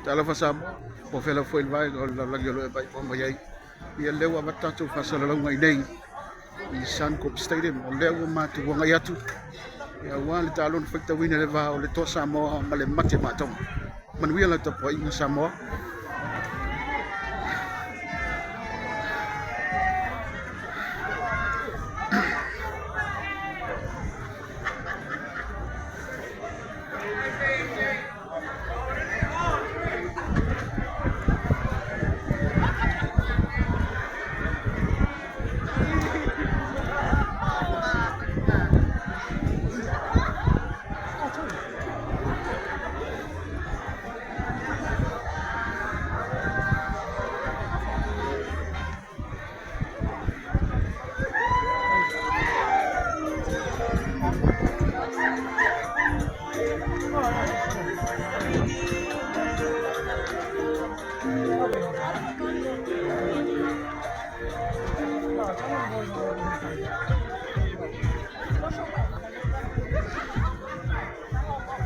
Talofa Samoa, po o fea lava foi le vaega o le lalolagi o lo o e vaai mai ai. Ia lea ua avatu tatou faasalalauga i inei i Suncorp Stadium, o lea ua matou agai atu aua le taaloga faitauina i le va o le Toa Samoa ma le Mate Matonga. Manuia lau tapuaiga Samoa.